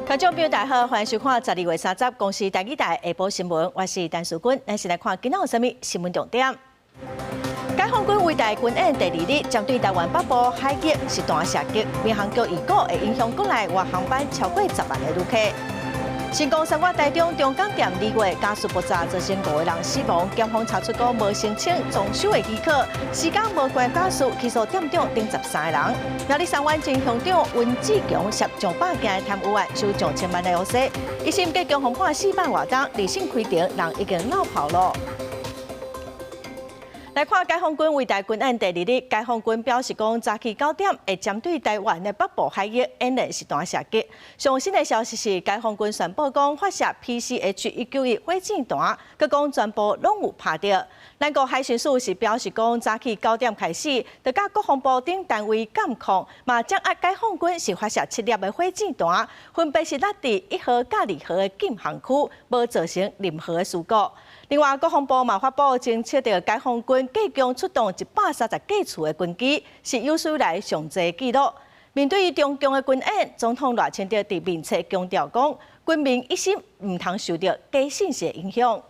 觀眾朋友大家好，歡迎收看12月30公視台語台下晡新聞，我是陳淑君。咱先來看今仔有啥物新聞重點。解放軍圍台軍演第二日，針對台灣北部海域實彈射擊，民航局預估會影響國內外航班超過10萬个旅客。成功三月台中中港店2月家私爆炸，造成五个人死亡，檢方查出講無申請裝修的許可，時間無關家私，起訴店長等13个人。苗栗三灣前鄉長溫志強涉上百件的貪污案，收上千萬的予稅，一審結局予判4擺外重，二審開庭人已經落跑囉。來看解放軍圍台軍演第二日，解放軍表示講，早起9點會針對台灣的北部海域演練實彈射擊。上新的消息是，解放軍宣布講發射 PCH 191火箭彈，閣講全部攏有拍著。咱國海巡署是表示講，早起九點開始，就佮國防部等單位監控，嘛掌握解放軍是發射七粒的火箭彈，分別是落佇1號佮2號的禁航區，無造成任何的事故。另外，國防部嘛發布偵測著解放軍計共出動130架次的軍機，是有史以來上濟紀錄。面對中共的軍演，總統賴清德佇面冊強調講，軍民一心，毋通受著假信息影響。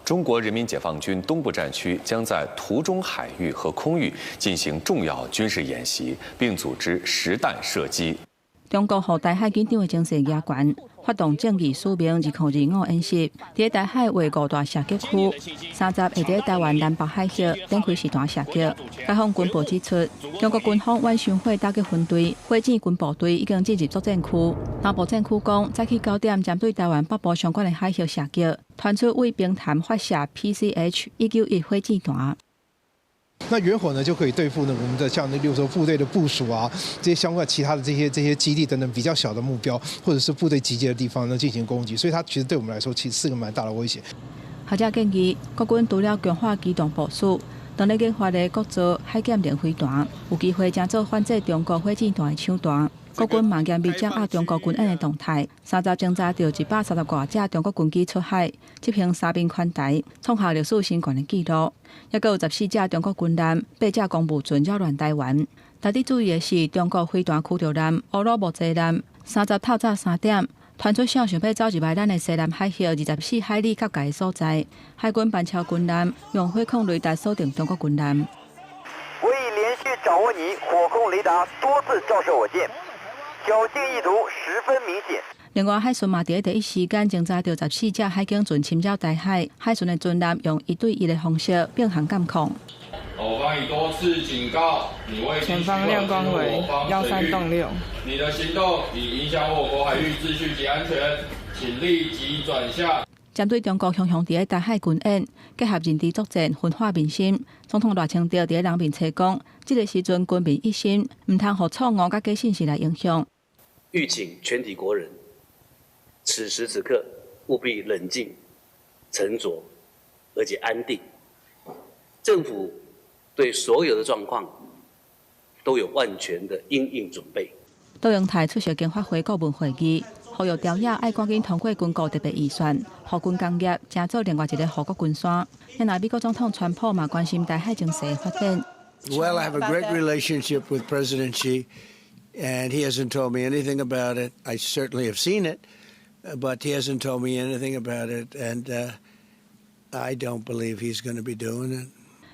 中國人民解放軍東部戰區將在圖中海域和空域進行重要軍事演習，並組織實彈射擊。中國予台海緊張的情勢加懸，發動正義使命2025演習，佇台海劃五大射擊區，30會佇台灣南北海域展開實彈射擊。解放軍報指出，中國軍方遠傷火打擊分隊、火箭軍部隊已經進入作戰區。南部戰區講，早起九點針對台灣北部相關的海域射擊，傳出對平潭發射 PCH 191火箭彈。那遠火呢就可以對付呢我們的像那，例如說部隊的部署啊，這些相關其他的這些基地等等比較小的目標，或者是部隊集結的地方呢進行攻擊，所以它其實對我們來說其實是個蠻大的威脅。學者建議，國軍除了強化機動部署，當咧研發的國造海劍龍飛彈，有機會成做反制中國火箭彈的手段。國軍嘛嚴密掌握中國軍演的動態，30偵查著130外架中國軍機出海，執行三邊環台，創下歷史新懸的紀錄。抑閣有14架中國軍艦、八架公務船擾亂台灣。值得注意的是，中國飛彈驅逐艦烏魯木齊艦三十透早3點，傳出想欲走入來咱的西南海域24海里較界的所在，海軍班超軍艦用火控雷達鎖定中國軍艦。我已連續掌握你火控雷達多次照射我艦。挑釁意圖十分明顯。另外，海巡嘛佇第一時間偵查著14隻海警船侵擾台海，海巡的船艦用一對一的方式並行監控。我方已多次警告你，未前方亮光為13.6。你的行動已影響我國海域秩序及安全，請立即轉向。針對中國雄雄佇台海軍演，結合認知作戰，分化民心。總統賴清德佇人面冊講，這个時陣軍民一心，毋通予錯誤佮假信息來影響。籲請全體國人，此時此刻務必冷靜、沉着，而且安定。政府對所有的狀況都有萬全的因應準備。卓榮泰出席經發會顧問會議，呼籲朝野愛趕緊通過軍購特別預算，予軍工業成做另外一个護國神山。另外，美國總統川普嘛關心台海情勢發展。 Well, I have a great relationship with President Xi, and he hasn't told me anything about it. I certainly have seen it, but he hasn't told me anything about it, and I don't believe he's going to be doing it.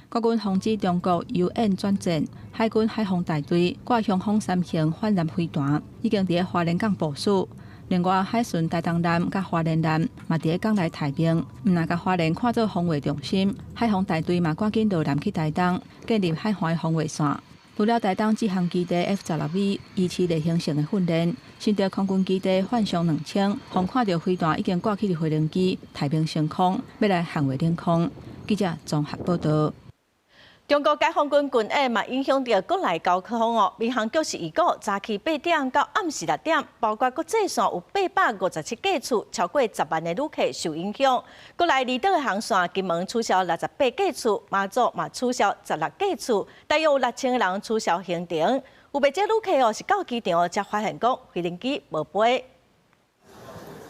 國軍防止中國由演轉戰，海軍海防大隊掛雄風三型反艦飛彈已經佇花蓮港部署。另外，海巡台東艦佮花蓮艦嘛佇港內待命，毋但共花蓮看做防衛中心，海防大隊嘛趕緊落艦去台東，建立海岸防衛線。除了台東志航基地 F-16V 維持例行性的訓練，新竹空軍基地幻象2000，予看著飛彈已經掛起佇飛行機，待命升空，欲來捍衛領空。記者綜合報道。中國解放軍軍演嘛，影響著國內交通哦。民航局是預估早起8點到暗時6點，包括國際線有857架次，超過10萬个旅客受影響。國內離島的航線，金門取消68架次，馬祖嘛取消16架次，大約有6000個人取消行程。有袂少旅客哦，是到機場才發現講飛行機無飛。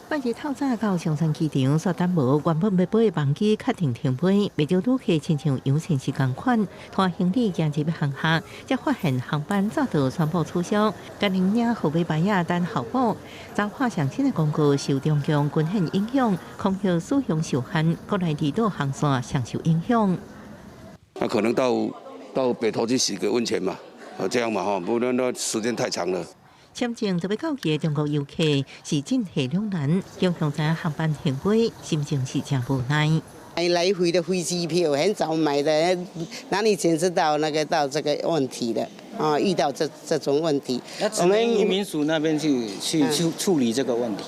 拜日透早到松山機場，煞等無原本欲飛的班機確定停飛，袂少旅客親像遊船時仝款，拖行李行入航廈，才發現航班早就宣布取消，趕緊領號碼牌仔等候補。昨昏上新的公告受中共軍演影響，空域使用受限，國內離島航線上受影響。那可能到北投去洗個溫泉嘛，啊這樣嘛吼，不然那時間太長了。簽證就欲到期的中國遊客是進退兩難，中共在航班停飛，心情是誠無奈。來回的飛機票很早買的，哪裡見知道那個到這個問題的啊？遇到這種問題，我們移民署那邊去處理這個問題。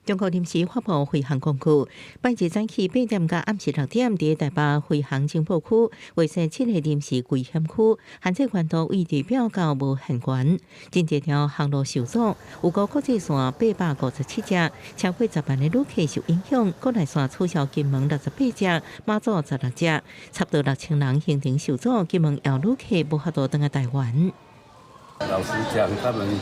中國臨時發布飛航公告，拜日早起8點到暗時6點，佇台北飛航情報區劃設七个臨時危險區，限制懸度位地表到無限懸，真濟條航路受阻，有國國際線857隻，超過10萬的旅客受影響。國內線取消金門68隻，馬祖16隻，差不多6000人行程受阻，金門有旅客無法度轉來台灣。老實講，他們也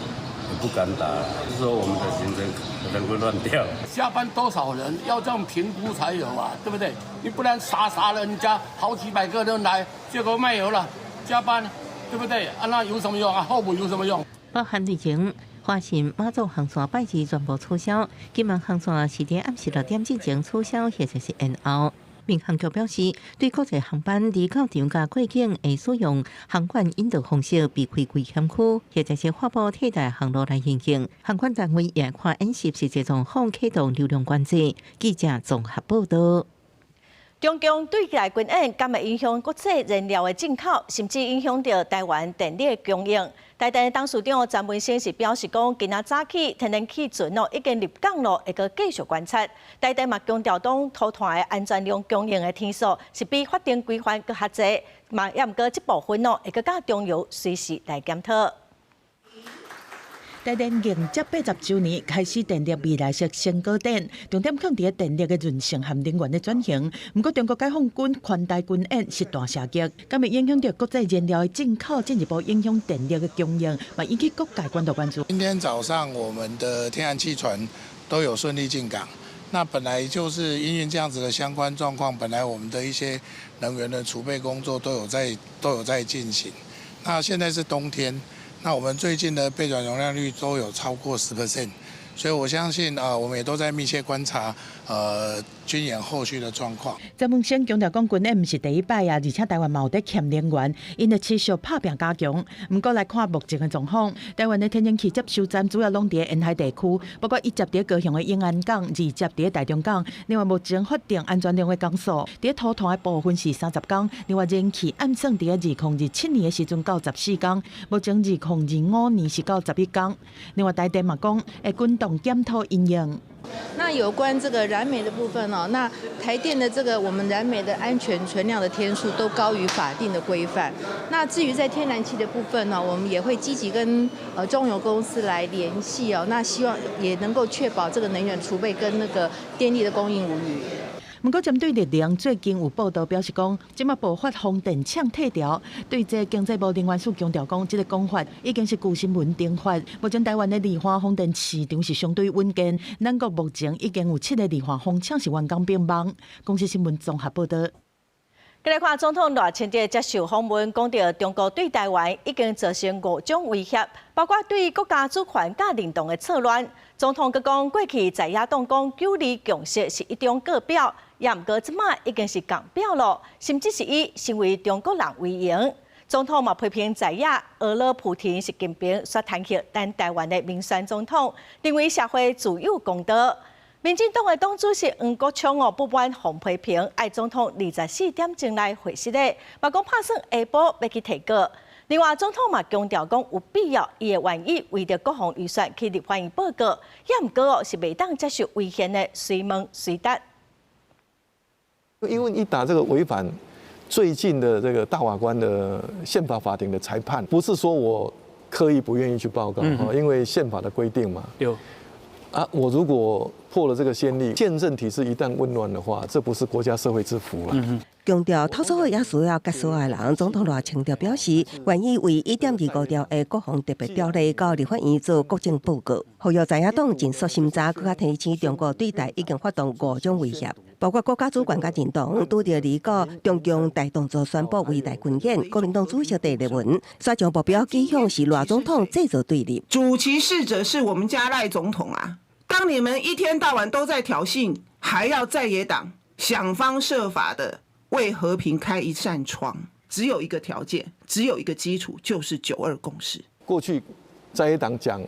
不敢打，是說我們的行程可能會亂掉。下班多少人要這樣評估才有啊，對不對？你不能傻傻的，人家好幾百個人來，結果沒有了，加班，對不對？啊，那有什麼用啊？候補有什麼用？包含疫情，華信馬祖航線拜日全部取消，金門航線是佇暗時6點之前取消，或者是延後。民航局表示，對國際航班離到場佮過境會使用航管引導方式避開危險區，或者是發布替代航路來行進。航管單位也看演習實際狀況，啟動流量管制。記者綜合報道。中共對台軍演，敢會影響國際燃料的進口，甚至影響著台灣電力的供應。台電董事長詹文生是表示講，今仔早起天然氣船哦已經入港咯，會閣繼續觀察。台電嘛強調，講塗炭的安全量供應的天數是比法定規範閣較濟，嘛也毋過這部分哦會閣佮中油隨時來檢討。台電迎接80週年開始電力未來式升高典，重點放佇電力的韌性和能源的轉型。毋過中國解放軍環台軍演是大射擊，敢會影響著國際燃料的進口，進一步影響電力的供應，嘛引起各界關注關注。今天早上我們的天然氣船都有順利進港，那本來就是因為這樣子的相關狀況，本來我們的一些能源的儲備工作都有在進行。那現在是冬天。那我們最近的備轉容量率都有超過10%，所以我相信啊，我們也都在密切觀察軍演後續的狀況。詹文生強調講，軍演毋是第一擺啊，而且台灣嘛有佇欠能源，𪜶會持續拍拚加強。毋過來看目前的狀況，台灣的天然氣接收站主要攏佇沿海地區，包括一接佇高雄的永安港，二接佇台中港。另外，目前法定安全量的工數，佇塗炭的部分是30工，另外燃氣按算佇2027年的時陣到14工，目前2025年是到11工。另外，台電嘛講會滾動檢討因應。那有關這個燃煤的部分哦，那台電的這個我們燃煤的安全存量的天數都高於法定的規範。那至於在天然氣的部分呢，我們也會積極跟中油公司來聯繫哦，那希望也能夠確保這個能源儲備跟那個電力的供應無虞。毋過，針對綠能最近有報道表示講，這馬爆發風電場退潮，對這經濟部能源署強調講，這个講法已經是舊新聞重發。目前台灣的離岸風電市場是相對穩健，咱國目前已經有七个離岸風場是完工並網。公視新聞綜合報道。繼來看總統賴清德接受訪問，講著中國對台灣已經造成五種威脅，包括對國家主權佮認同的錯亂。總統閣講，過去在野黨講九二共識是一張告票，也毋過這馬已經是共票囉，甚至是以成為中國人為榮。總統嘛批評在野呵咾普廷習近平煞彈劾咱台灣的民選總統，認為社會自有公道。民進黨的黨主席黃國昌哦不滿予批評，愛總統24點鐘來回釋的，嘛講拍算下晡欲去提告。另外，總統嘛強調講有必要，伊會願意為著國防預算去立法院報告，也毋過哦是袂當接受違憲的隨問隨答。因為一打這個違反最近的這個大法官的憲法法庭的裁判，不是說我刻意不願意去報告，因為憲法的規定嘛。有。啊，我如果破破了這個先例，憲政體制一旦混亂的話，這不是國家社會之福了。強調透過也需要結束的人，總統賴清德表示，願意為1.25兆的國防特別條例到立法院做國政報告。呼籲在野黨盡速審查，閣較提醒中國對台已經發動五種威脅，包括國家主權佮認同，拄著離國中共大動作宣布圍台軍演，國民黨主席鄭麗文，煞將目標指向是賴總統製造對立。主其事者是我們家賴總統啊！當你們一天到晚都在挑釁，還要在野黨想方設法的為和平開一扇窗，只有一個條件，只有一個基礎，就是九二共識。過去在野黨講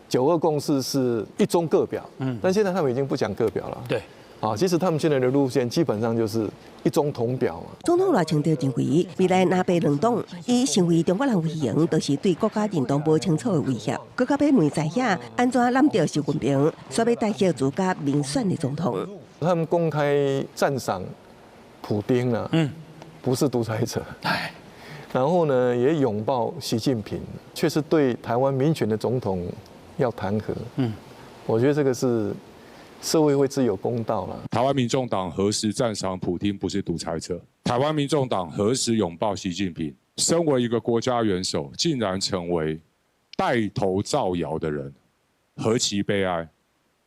九二共識是一中各表，但現在他們已經不講各表了。對，啊，其實他們現在的路線基本上就是一中同表嘛。總統賴清德認為，未來藍白兩黨以成為中國人為榮，就是對國家認同無清楚的威脅。閣較欲問在野按怎攬著習近平，煞欲彈劾自家民選的總統。他們公開讚賞普丁啊，不是獨裁者，然後呢，也擁抱習近平，卻是對台灣民選的總統要彈劾。我覺得這個是社會會自有公道了。台灣民眾黨何時讚賞普丁不是獨裁者？台灣民眾黨何時擁抱習近平？身為一個國家元首，竟然成為帶頭造謠的人，何其悲哀！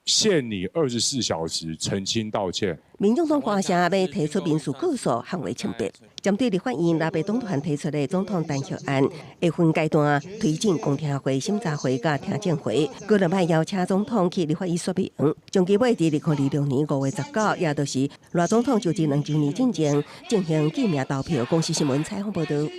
限你24小時澄清道歉。民眾黨歡聲欲提出民事告訴捍衛清白，針對立法院藍白黨團提出的總統彈劾案，會分階段推進公聽會、審查會佮聽證會，閣兩擺邀請總統去立法院說明。將計欲佇2026年5月19，也就是賴總統就職2週年進前進行記名投票。公視新聞採訪報導。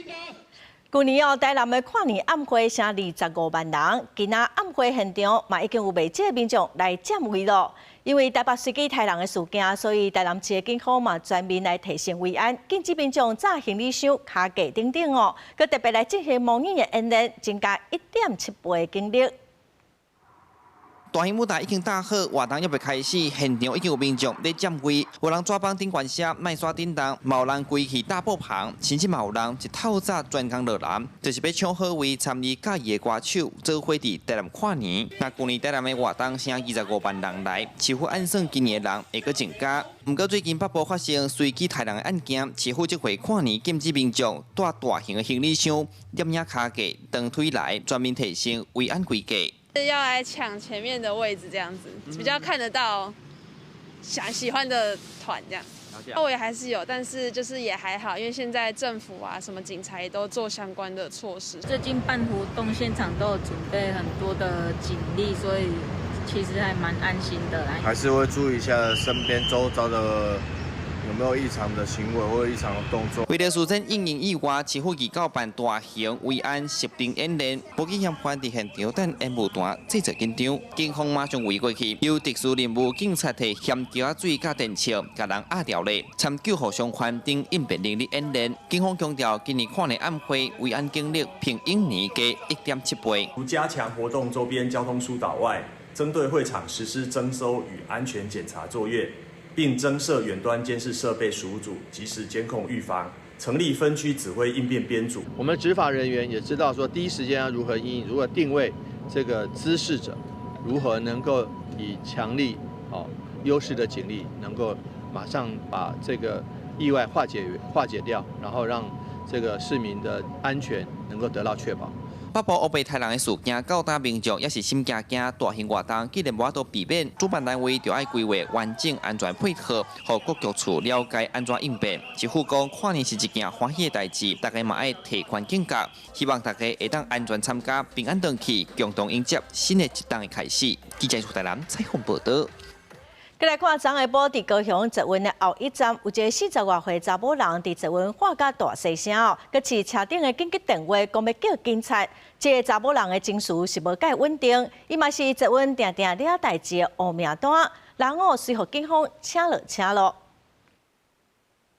舊年哦，台南的跨年暗會成25萬人，今仔暗會現場嘛已經有袂少民眾來佔位囉。因為台北隨機刣人的事件，所以台南市的警方嘛全面來提升維安，禁止民眾載行李箱、跤架等等哦，閣特別來進行模擬的演練，增加1.7倍的警力。大型舞台已經搭好，活動猶未開始，現場已經有民眾咧佔位，有人紙板頂懸寫麥煞叮當，嘛有人規氣搭布棚，甚至嘛有人一透早專工落南，就是欲搶好位參與佮意的歌手，做伙佇台南跨年。若舊年台南的活動成25萬人來，市府按算今年的人會閣增加。毋過最近北部發生隨機刣人的案件，市府這回跨年禁止民眾帶大型的行李箱、攝影跤架、長腿來，全面提升維安規格。要來搶前面的位置，這樣子比較看得到想喜歡的團這樣。我也還是有，但是就是也還好，因為現在政府啊，什麼警察也都做相關的措施。最近辦活動現場都有準備很多的警力，所以其實還蠻安心的。還是會注意一下身邊周遭的有沒有異常的行為或異常的動作。為了事先應應意外，市府預告辦大型維安實兵演練，無計嫌犯佇現場等煙霧彈製造緊張，警方馬上圍過去，由特殊任務警察提鹹橋仔水佮電銃，共人壓牢咧，參救護傷患等應變能力演練。警方強調，今年跨年暗會維安警力比往年加1.7倍。除加強活動周邊交通疏導外，針對會場實施偵搜與安全檢查作業。並增設遠端監視設備15組，即時監控預防，成立分區指揮應變編組。我們執法人員也知道說，第一時間要如何因應，如何定位這個滋事者，如何能夠以強力、哦優勢的警力，能夠馬上把這個意外化解掉，然後讓這個市民的安全能夠得到確保。北部烏白刣人的事件，到今民眾也是心驚驚。大型活動既然無法度避免，主辦單位就愛規劃完整安全配套，予各局處了解按怎應變。市府講，跨年是一件歡喜的代誌，大家嘛愛提懸警覺，希望大家會當安全參加，平安轉去，共同迎接新的一冬的開始。記者蘇台南採訪報導。閣來看，昨下晡佇高雄捷運的後一站，有一个40外歲查某人佇捷運喊甲大細聲哦，閣持車頂的緊急電話講欲叫警察。這个查某人的情緒是無蓋穩定，伊嘛是捷運定定惹代誌的烏名單，人哦隨予警方請落車囉。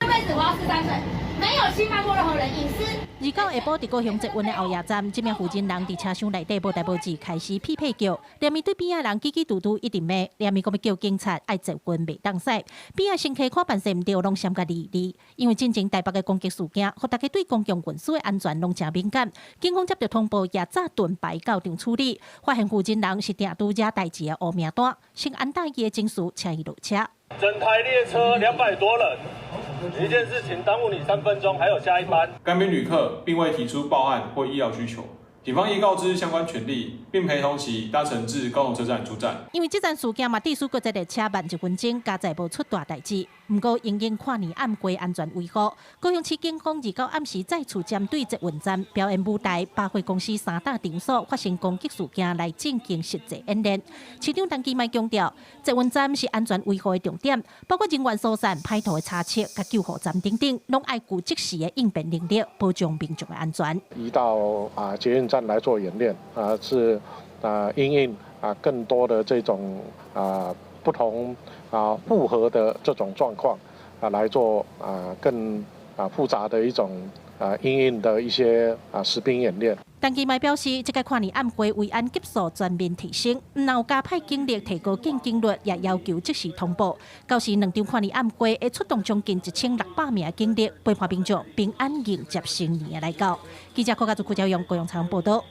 這輩子我要43歲。沒有侵犯過任何人隱私。二九下晡，佇高雄捷運的後夜站，這名負責人佇車廂內底無代無誌開始屁屁叫，連伊對邊仔人嘰嘰嘟嘟一直罵，連伊講欲叫警察愛捷運袂當駛。邊仔乘客看辦勢毋對，攏閃共離離。因為進前台北的攻擊事件，予大家對公共運輸的安全攏誠敏感。警方接著通報，也早盾牌到場處理，發現負責人是定拄惹代誌的烏名單，先安搭伊的情緒，請伊落車。整台列車200多人，一件事情耽誤你3分鐘，還有下一班。該名旅客並未提出報案或醫療需求，警方已告知相關權利，並陪同其搭乘至高雄車站出站。因為這樁事件嘛，致使閣一列車慢一分鐘，佳哉無出大代誌。毋過，因應跨年暗過安全維護，高雄市警方二九暗時再次針對捷運站、表演舞台、百貨公司三大場所發生攻擊事件來進行實際演練。市長陳其邁強調，捷運站是安全維護的重點，包括人員疏散、歹徒的查緝、佮救護站等等，攏愛具即時的應變能力，保障民眾的安全。移到捷運站來做演練啊，是因應更多的這種不同複合的這種狀況來做更複雜的一種因應的一些實兵演練。陳其邁表示，這個跨年暗會維安級數全面提升，毋但有加派警力提高見警率，也要求即時通報。到時兩場跨年暗會會出動將近1600名警力，陪伴民眾平安迎接新年的來到。記者郭家祖、郭家勇、高雄採訪報導。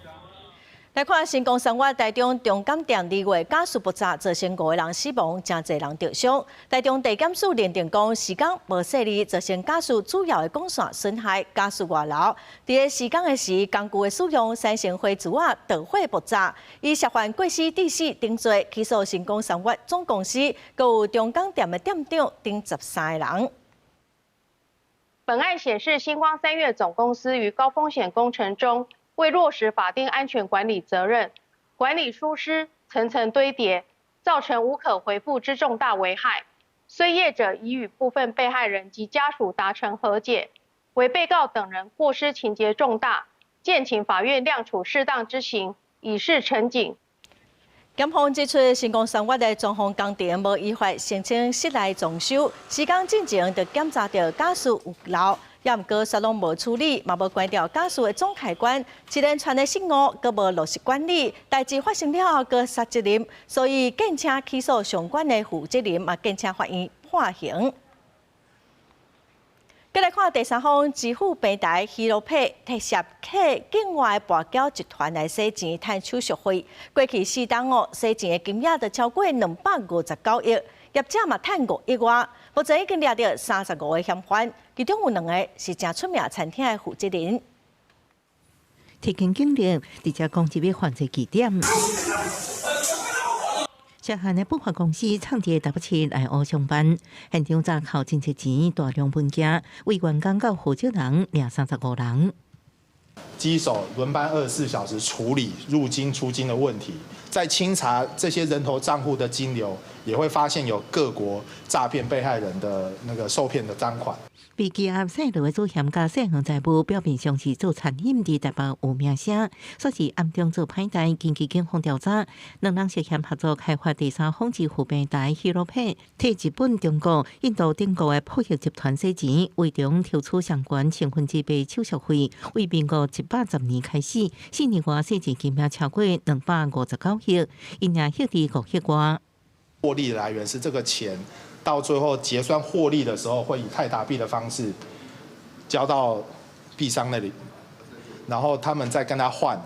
來看新光三越台中中港店2月瓦斯爆炸，造成五個人死亡，誠濟人著傷。台中地檢署認定講，施工無細膩，造成瓦斯主要的管線損害，瓦斯外流。佇咧施工的時，工具的使用產生火珠仔導火爆炸，伊涉犯過失致死等罪，起訴新光三越總公司，閣有中港店的店長等13個人。本案顯示，新光三越總公司於高風險工程中，未落實法定安全管理責任，管理疏失層層堆疊，造成無可回復之重大危害。雖業者已與部分被害人及家屬達成和解，惟被告等人過失情節重大，建請法院量處適當之刑，以示懲警。檢方指出，新光三越的裝潢工程無依法申請室內裝修，施工進前就檢查著瓦斯有漏。也毋過煞攏無處理，嘛無關掉瓦斯的總開關，一連串的失誤，閣無落實管理，代誌發生了後閣推責任，所以建請起訴相關的負責人，嘛建請法院判刑。閣來看第三方支付平台 Hero Pay 提涉客境外跋筊集團來洗錢趁手續費，過去4冬哦，洗錢的金額就超過259億，業者嘛趁5億外，目前已經掠著35個嫌犯，其中有兩個是誠出名餐廳的負責人。提警警力，直接攻擊犯罪據點。涉案的不法公司創佇台北市內湖上班，現場查扣真濟錢、大量文件，為員工佮負責人掠35人。機手輪班24小時處理入金出金的問題，在清查這些人頭賬戶的金流，也會發現有各國詐騙被害人的那個受騙的贓款。被羈押穡落的主嫌佮細項財務表面上是做餐飲，佇台北有名聲，煞是暗中做歹代。根據警方調查，兩人涉嫌合作開發第三方支付平台 Hero Pay，替日本、中國、印度等國的破譯集團洗錢，為中抽取相關千分之八手續費。為民國110年開始，4年外洗錢金額超過259億，因而獲利5億外。獲利的來源是這個錢，到最後結算獲利的時候，會以泰達幣的方式交到幣商那裡，然後他們再跟他換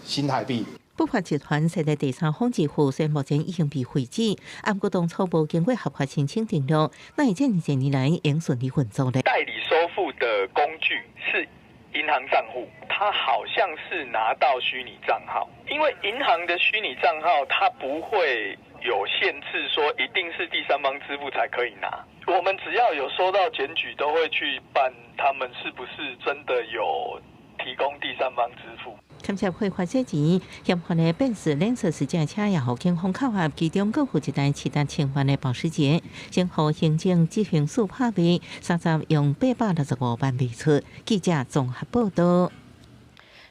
新台幣。不法集團設立第三方支付，雖然目前已經被廢止，毋過當初無經過合法申請登錄，那會這幾年來仍順利運作咧。代理收付的工具是銀行賬戶，他好像是拿到虛擬賬號，因為銀行的虛擬賬號，它不會有限制，說一定是第三方支付才可以拿。我們只要有收到檢舉，都會去辦，他們是不是真的有提供第三方支付。牽涉非法洗錢，嫌犯的賓士藍色私家車也予警方扣押，其中閣有一台市值千萬的保時捷，先予行政執行署拍賣，30用865萬賣出。記者綜合報道。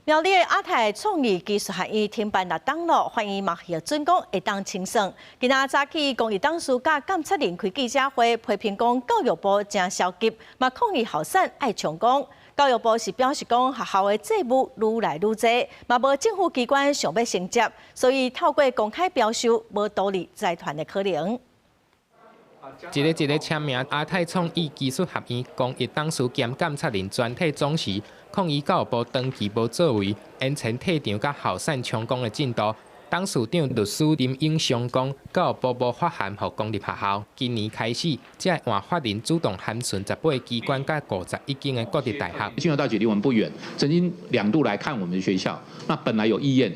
苗栗的亞太創意技術學院停辦六冬囉，法院嘛核准講會當清算。今仔早起，公益董事佮監察人開記者會，批評講教育部誠消極，嘛抗議校產愛充公。教育部是表示講學校的債務愈來愈濟，嘛無政府機關想欲承接，所以透過公開標售，無圖利財團的可能。一個一個簽名，亞太創意技術學院公益董事兼監察人全體總辭，抗議教育部長期無作為，延遲退場佮校產充公的進度。董事長律師林永祥講，教育部無發函予公立學校。今年開始，才會換法人主動函詢18個機關佮51間的國立大學。清華大學離我們不遠，曾經兩度來看我們的學校，那本來有意願，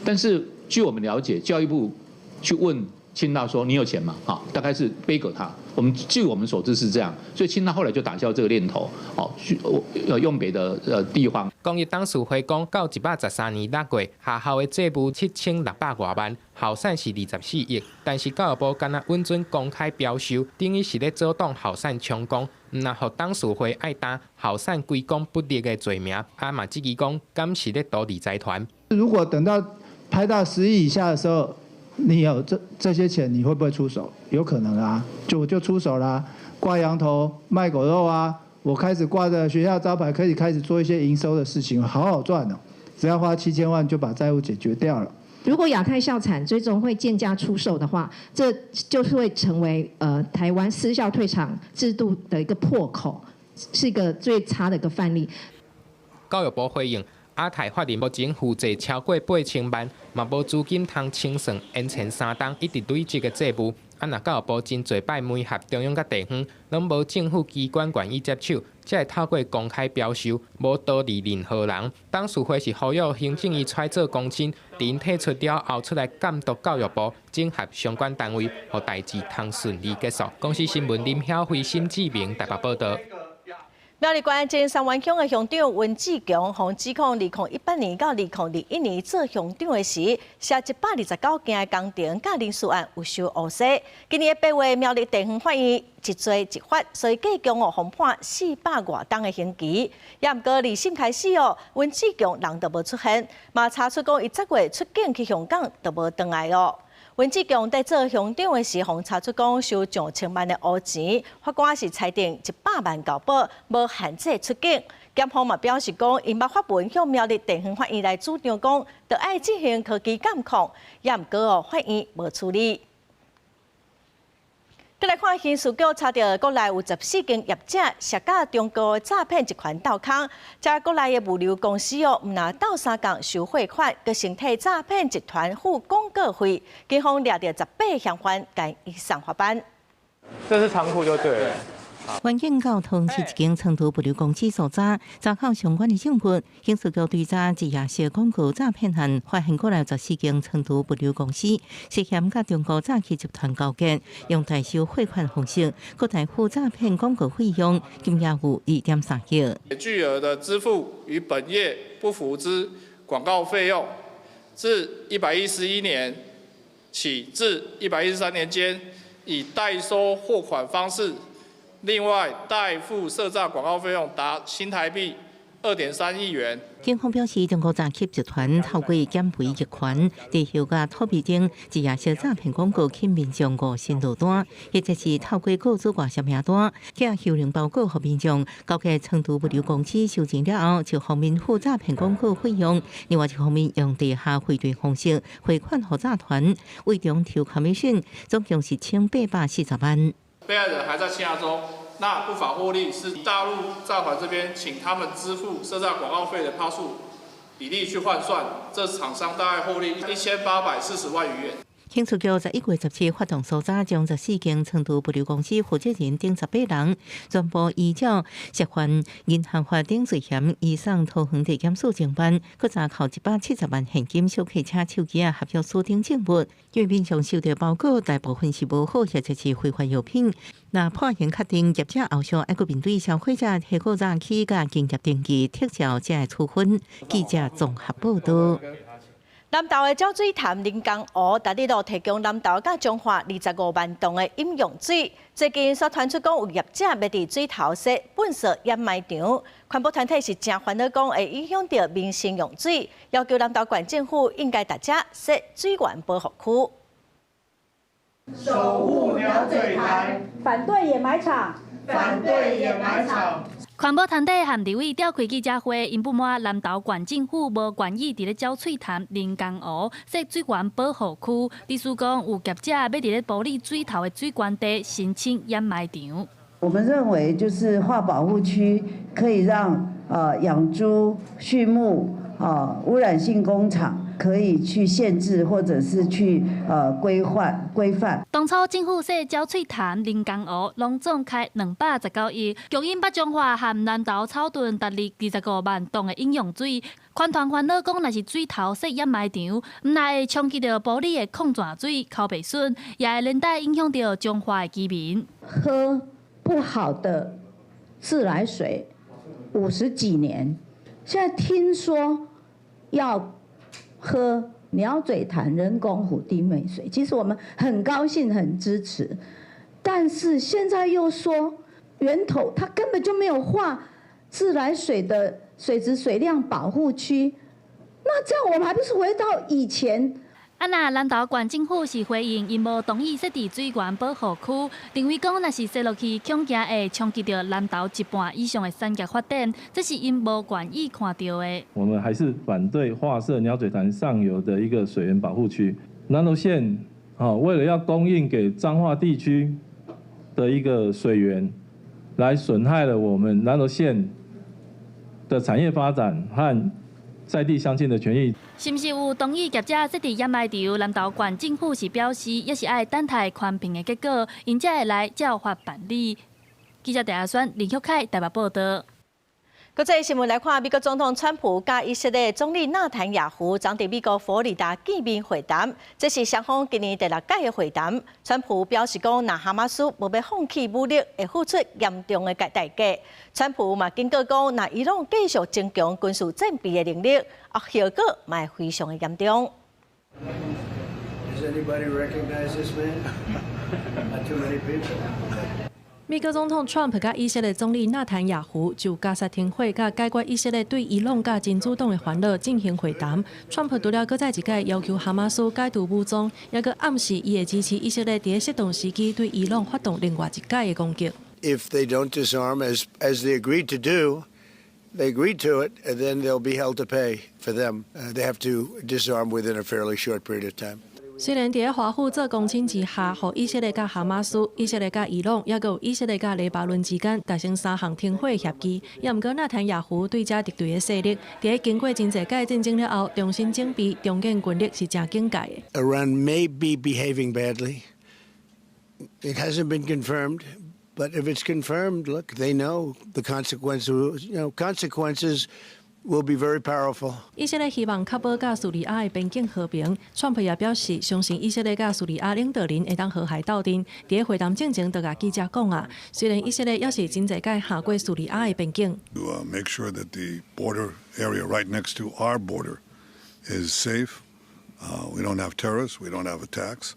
但是據我們了解，教育部去問清大說你有錢嗎？好，大概是杯葛他。我們據我們所知是這樣，所以清大後來就打消這個念頭，哦，去用別的地方。公益董事會講，到113年6月，學校的債務7600外萬，校產是24億，但是教育部干焦允准公開標售，等於是咧阻擋校產充公，毋但予董事會愛擔校產歸公不力的罪名，啊嘛質疑講，敢是咧圖利財團。如果等到拍到10億以下的時候，你有這些錢，你會不會出手？有可能啊，就出手啦，掛羊頭賣狗肉啊！我開始掛着學校招牌，可以開始做一些營收的事情，好好賺哦。只要花7000萬就把債務解決掉了。如果亞太校產最終會賤價出售的話，這就是會成為台灣私校退場制度的一個破口，是一個最差的一個範例。教育部回應。亞太法人目前負債超過8000萬，嘛無資金通清算延前3冬一直累積的債務。啊，若教育部真濟擺媒合中央佮地方，攏無政府機關願意接手，才會透過公開標售，無圖利任何人。董事會是呼籲行政院揣做公親，𪜶退出了後出來監督教育部，整合相關單位，予代誌通順利結束。公視新聞林曉慧、沈志明台北報導。苗栗縣前三灣鄉的鄉長溫志強，予指控2018年到2021年做鄉長的時，涉129件的工程佮人事案有收烏西。今年8月，苗栗地方法院一罪一罰，所以計共予判400外冬的刑期。也毋過2審開始哦，溫志強人都無出現，嘛查出講伊10月出境去香港都無轉來哦。溫志強佇做鄉長的時，予查出講收上千萬的烏錢，法官是裁定100萬交保，無限制出境。檢方嘛表示講，𪜶捌發文向苗栗地方法院來主張講，著愛進行科技監控，也毋過哦，法院無處理。閣來看刑事局查著國內有14間業者涉佮中國詐騙集團鬥空，這國內的物流公司哦，毋但鬥相共收貨款，閣先替詐騙集團付廣告費，警方掠著18嫌犯，共移送法辦。這是倉庫就對了。環境交通是一間倉儲物流公司所在，查扣相關的證物。刑事局追查一夜小廣告詐騙案，發現國內14間倉儲物流公司涉嫌佮中國詐騙集團勾結，用代收貨款方式，閣代付詐騙廣告費用，金額有2.3億。巨額的支付與本業不符之廣告費用，自111年起至113年間，以代收貨款方式。另外，代付涉詐廣告費用達新台幣2.3億元。警方表示，中國詐騙集團透過減肥集團、地球佮土地頂一夜小詐騙廣告，吸民眾誤信落單，或者是透過雇主外銷名單，寄幽靈包裹予民眾，交給倉儲物流公司收錢了後，就方面付詐騙廣告費用。另外一方面用地下匯兌方式匯款予詐團，為中抽 commission，總共是1840萬。被害人還在簽押中，那不法獲利是大陸詐團這邊請他們支付涉詐廣告費的趴數比例去換算，這廠商大概獲利1840萬餘元。警察局11月17發動搜查，將14間倉儲物流公司負責人等18人，全部依照涉犯銀行法等罪嫌移送桃園地檢署偵辦，閣查扣170萬現金、小客車、手機啊、合約書等證物。因為民眾收到包裹，大部分是無好或者是非法藥品。若判刑確定，業者後續愛閣面對消費者提告詐欺佮營業登記撤銷，才會處分。記者綜合報導。南投的鳥水潭人工湖，逐日都提供南投佮彰化25萬噸的飲用水。最近煞傳出講有業者欲佇水頭設糞埽掩埋場，環保團體是誠煩惱，講會影響著民生用水，要求南投縣政府應該佇遮設水源保護區。守護鳥嘴潭，反對掩埋場，反對掩埋場。環保團體和立委召開記者會，𪜶不滿南投縣政府無願意佇咧鳥喙潭人工湖設水源保護區，意思講有業者欲佇咧埔里水頭的水源地申請掩埋場。我們認為就是劃保護區可以讓養豬、畜牧啊污染性工廠可以去限制或者是去規範規範。當初政府設鳥喙潭人工湖，攏總開219億，供應北彰化和南投草屯逐日25萬噸的飲用水。環團煩惱講，若是水頭設掩埋場，毋但會衝擊著埔里的礦泉水、剾袂順，也會連帶影響著彰化的居民。喝不好的自來水50幾年，現在聽說要喝鳥嘴潭人工湖低鎂水，其實我們很高興、很支持，但是現在又說源頭它根本就沒有劃自來水的水質水量保護區，那這樣我們還不是回到以前？啊，若南投縣政府是回應，𪜶無同意設佇水源保護區，認為講若是設落去，恐驚會衝擊著南投一半以上的產業發展，這是𪜶無願意看著的。我們還是反對劃設鳥嘴潭上游的一個水源保護區。南投縣啊，為了要供應給彰化地區的一個水源，來損害了我們南投縣的產業發展和在地鄉親的權益。是毋是有同意業者設置掩埋場？南投縣政府是表示，猶是愛等待環評的結果，𪜶才會來照法辦理。記者鄭阿宣、林旭凱台北報導。國際新聞來看，美國總統川普佮以色列總理納坦雅胡昨佇美國佛羅里達見面會談，這是雙方今年第六擺的會談。川普表示講，若哈馬斯無欲放棄武力，會付出嚴重的代價。川普嘛警告講，若伊朗繼續增強軍事戰備的能力，後果嘛會非常的嚴重。 Does anybody recognize this man? Not too many people. 美國總統川普佮以色列總理納坦雅胡就加沙停火佮解決以色列對伊朗佮真主黨的煩惱進行會談。川普除了閣再一擺要求哈馬斯解除武裝，猶閣暗示伊會支持以色列佇適當時機對伊朗發動另外一擺的攻擊。 If they don't disarm as they agreed to do, they agreed to it, and then there'll be hell to pay for them. They have to disarm within a fairly short period of time. 雖然佇華府做公親之下，予以色列佮哈馬斯、以色列佮伊朗，猶閣有以色列佮黎巴嫩之間達成三項停火協議，猶毋過納坦雅胡對這敵對的勢力，佇經過真濟擺戰爭了後，重新整備重建軍力是誠警戒的。 Iran may be behaving badly. It hasn't been confirmed, but if it's confirmed, look, they know the consequences. Consequences will be very powerful. 以色列希望確保佮敘利亞的邊境和平。川普也表示，相信以色列佮敘利亞領導人會當和諧鬥陣。佇會談進前，就共記者講啊，雖然以色列猶是真濟擺行過敘利亞的邊境。 To make sure that the border area right next to our border is safe. We don't have terrorists. We don't have attacks.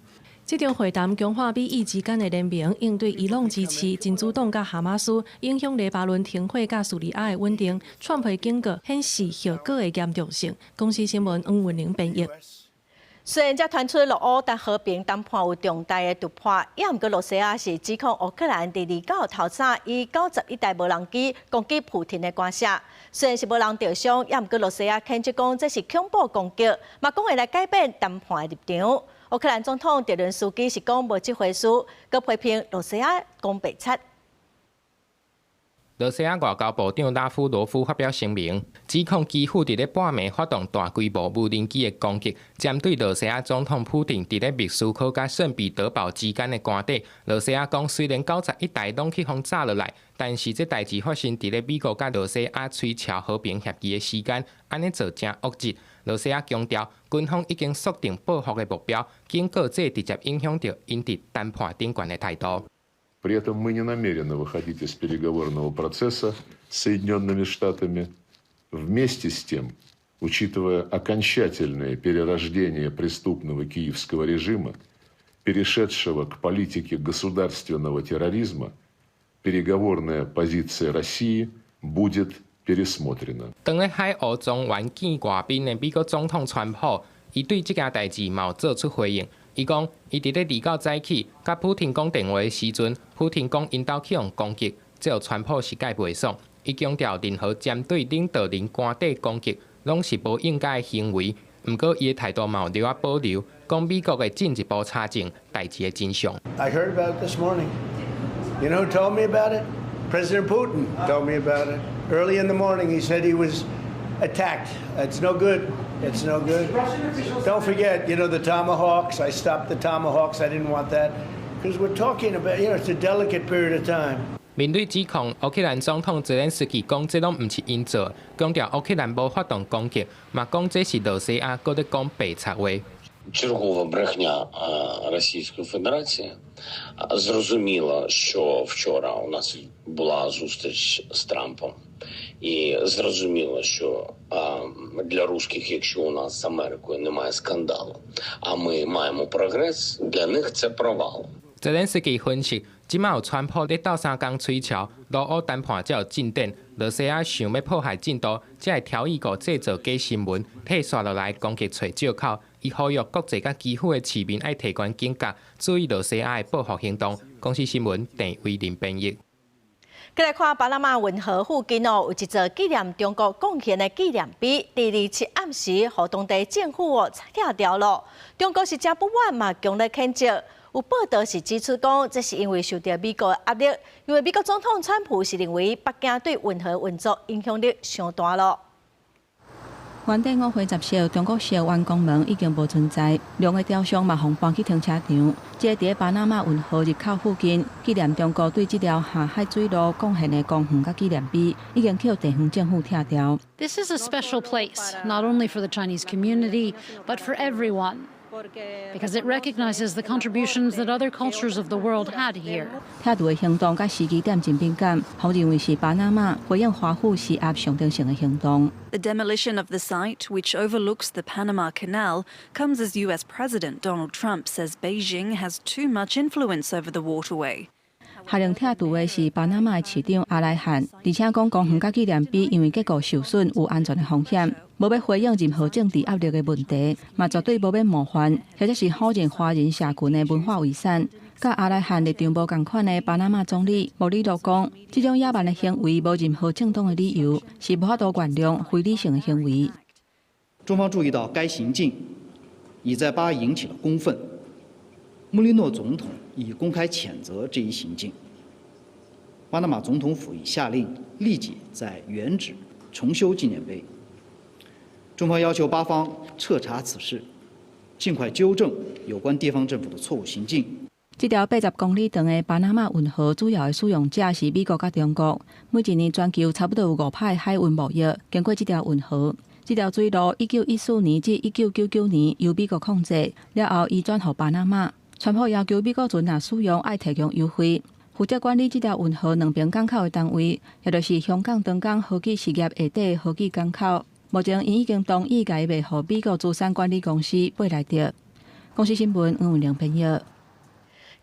這場會談強化美以之間的聯盟，應對伊朗支持真主黨佮哈馬斯，影響黎巴嫩停火佮敘利亞的穩定。川普警告顯示後果的嚴重性。公視新聞黃文玲編譯。雖然才傳出俄烏但和平談判有重大的突破，猶毋過羅西亞是指控烏克蘭佇29透早以91台無人機攻擊普廷的官舍。雖然是無人著傷，猶毋過羅西亞譴責講這是恐怖攻擊，嘛講會來改變談判的立場。烏克蘭總統澤倫斯基是講無這回事，閣批評羅西亞講白賊。羅西亞外交部長拉夫羅夫發表聲明，指控基輔佇咧半暝發動大規模無人機的攻擊，針對羅西亞總統普廷佇咧莫斯科佮聖彼得堡之間的官邸。羅西亞講，雖然91台攏去予炸落來，但是這代誌發生佇咧美國佮羅西亞催簽和平協議的時間，按呢做誠惡質。羅西亞強調，軍方已經鎖定報復的目標，警告這直接影響著𪜶佇談判頂懸的態度。 При этом мы не намерены выходить из переговорного процесса с Соединенными Штатами. Вместе с тем, Учитывая окончательное перерождение преступного киевского режима, перешедшего к политике государственного терроризма, переговорная позиция России будет пересмотрена。當咧海湖莊園見外賓的美國總統川普，伊對這件代誌嘛有做出回應。伊講，伊佇咧29早起，佮普廷講電話的時陣，普廷講𪜶兜去予攻擊，這予川普實在袂爽。伊強調，任何針對領導人官邸攻擊，攏是無應該的行為。毋過，伊的態度嘛有留仔保留，講美國會進一步查證代誌的真相。 I heard about it this morning. You know who told me about it? President Putin told me about it. Early in the morning, he said he was attacked. It's no good. It's no good. Don't forget, the Tomahawks. I stopped the Tomahawks. I didn't want that because we're talking about, it's a delicate period of time. 面對指控，烏克蘭總統澤連斯基講這攏毋是𪜶做，強調烏克蘭無發動攻擊，嘛講這是羅西亞閣咧講白賊話。 Чергова брехня Російської Федерації. Зрозуміло, що вчора у нас була зустріч з Трампом, і зрозуміло, що для русських, якщо у нас з Америкою немає скандалу, а ми маємо прогрес, для них це провал. 澤連斯基分析，這馬有川普咧鬥相共吹橋，俄烏談判才有進展。羅西亞想欲破壞進度，才會挑伊個製造假新聞，退紲落來攻擊揣藉口。伊呼籲國際佮基輔的市民愛提懸警覺，注意羅西亞的報復行動。公視新聞鄭偉林編譯。過來看巴拿馬運河附近哦，有一座紀念中國貢獻的紀念碑，佇27暗時，予當地政府哦拆掉了。中國是誠不滿嘛，強烈譴責。有報道是指出講，這是因為受著美國的壓力，因為美國總統川普是認為北京對運河運作影響力傷大囉。原底五花十色中國式員工門已經無存在，兩个雕像嘛，予搬去停車場。這個佇咧巴拿馬運河入口附近，紀念中國對這條下海水路貢獻的公園佮紀念碑，已經予地方政府拆掉。 This is a special place, not only for the Chinese community, but for everyone, because it recognizes the contributions that other cultures of the world had here. 拆除的行動佮時機點真敏感，予認為是巴拿馬回應華府施壓象徵性的行動。 The demolition of the site, which overlooks the Panama Canal, comes as US President Donald Trump says Beijing has too much influence over the waterway. 下令拆除的是巴拿馬的市長阿萊漢，而且講公園佮紀念碑因為結構受損有安全的風險，無欲回應任何政治壓力的問題，嘛絕對無欲冒犯，或者是否認華人社群的文化遺產。佮阿萊漢立場無仝款的巴拿馬總理莫里諾講，這種野蠻的行為無任何正當的理由，是無法度原諒非理性的行為。中方注意到該行徑已在巴引起了公憤，穆里諾總統已公開譴責這一行徑。巴拿馬總統府已下令立即在原址重修紀念碑。中方要求巴方徹查此事，盡快糾正有關地方政府的錯誤行徑。這條80公里長的巴拿馬運河主要的使用者是美國佮中國，每一年全球差不多有5%的海運貿易經過這條運河。這條水路1914年至1999年由美國控制，了後移轉予巴拿馬。川普要求美國船若使用，愛提供優惠。負責管理這條運河兩邊港口的單位，也就是香港長江河記事業下底河記港口，目前𪜶已經同意共伊賣予美國資產管理公司貝萊德。公視新聞黃文玲編譯。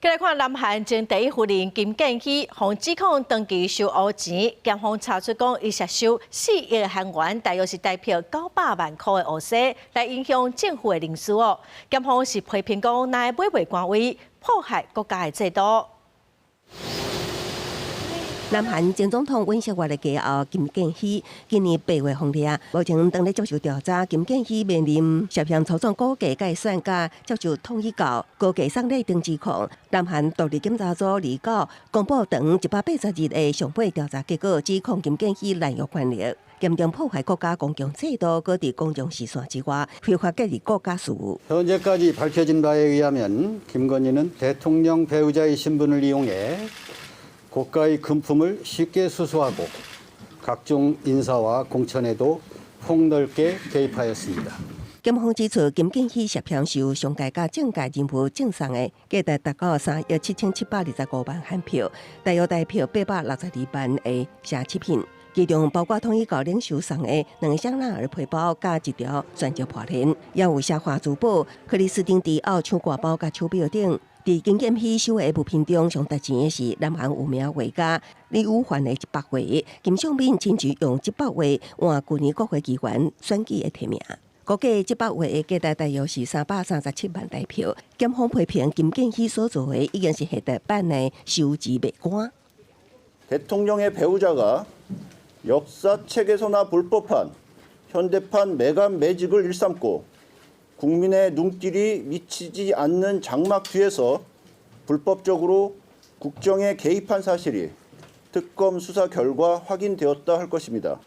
過來看南韓前第一夫人金建希，予指控長期收烏錢，檢方查出講伊涉收4億韓元，大約是台幣900萬箍的烏紗，來影響政府的人事哦。檢方是批評講，乃買賣官位，破壞國家的制度。南韓前總統尹錫悅的繼後金建希今年8月予掠，目前當咧接受調查。金建希面臨涉嫌操縱股價改選，佮接受統一教高價送禮等指控。南韓獨立檢查組29公布長180日的上尾調查結果，指控金建希濫用權力，嚴重破壞國家公共制度，閣佇公眾視線之外，非法介入國家事務。 현재까지 밝혀진 바에 의하면 김건희는 대통령 배우자의 신분을 이용해 고가의 금품을 쉽게 수수하고 각종 인사와 공천에도 폭넓게 개입하였습니다. 檢方指出，金建希涉嫌受商界佮政界人物贈送的，價值達到3億7725萬韓票，大約台幣862萬的奢侈品。其中包括統一教領袖送的兩個香奈兒皮包佮一條鑽石項鏈，也有奢華珠寶、克里斯汀迪奧手掛包佮手錶等。佇金建希收的物品中，上值錢的是南韓有名畫家李宇環的一幅畫。金相敏親自用這幅畫換舊年國會議員選舉的提名。估計這幅畫的價值大約是337萬台票。檢方批評金建希所做的已經是現代版的收錢賣官。 대통령의 배우자가 역사책에서나 볼 법한 현대판 매관매직을 일삼고 국민의 눈길이 미치지 않는 장막 뒤에서 불법적으로 국정에 개입한 사실이 특검 수사 결과 확인되었다 할 것입니다.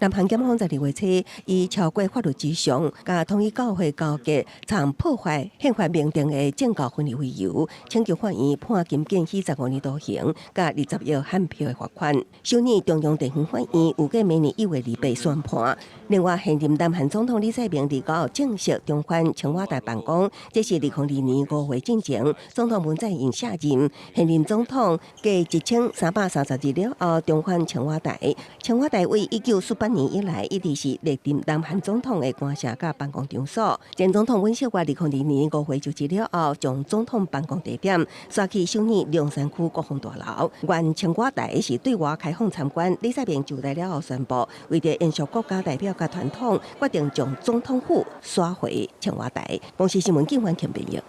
南韓檢方12月初以超過法律之上，佮統一教會勾結，參破壞憲法明定的政教分離為由，請求法院判金建希15年徒刑，佮20億韓票的罰款。首爾中央地方法院預計明年1月28宣判。另外，現任南韓總統李在明29正式重返青瓦台辦公，這是2002年5月進前，總統文在寅卸任，現任總統隔1330日了後重返青瓦台。青瓦台為1948年以來，一直是歷任南韓總統的官舍佮辦公場所。前總統尹錫悅2002年5月就職了後，將總統辦公地點徙去首爾龍山區國防大樓。原青瓦台是對外開放參觀。李在明就任了後宣布，為著延續國家代表佮傳統，決定將總統府徙回青瓦台。公視新聞警方編譯。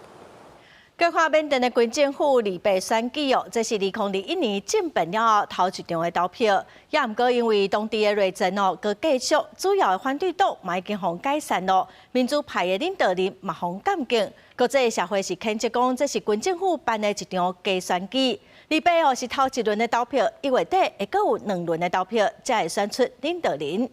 閣看緬甸的軍政府二八選舉哦，這是2021年政變了後頭一場的投票，也毋過因為當地的內戰哦，閣繼續，主要的反對黨嘛已經予解散咯，民主派的領導人嘛予監禁，國際社會是譴責講這是軍政府辦的一場假選舉。二八哦是頭一輪的投票，1月底會閣有兩輪的投票，才會選出領導人。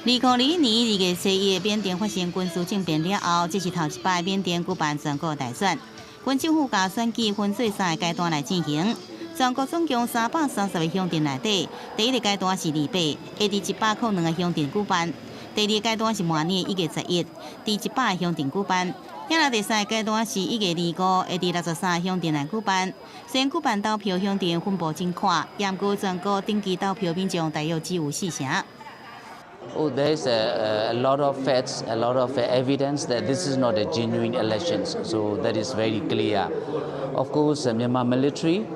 2021年2月11日，緬甸發生軍事政變了後，這是頭一擺緬甸舉辦全國大選。軍政府共選舉分做三个階段來進行，全國總共330個鄉鎮內底，第一个階段是二八，會佇102個鄉鎮舉辦；第二个階段是明年1月11，佇100個鄉鎮舉辦；遐來第三个階段是1月25，會佇63個鄉鎮來舉辦。雖然舉辦投票鄉鎮分布真闊，也毋過全國登記投票民眾大約只有四成。 Oh, there's a lot of facts, a lot of evidence that this is not a genuine election. So that is very clear. Of course, the Myanmar military,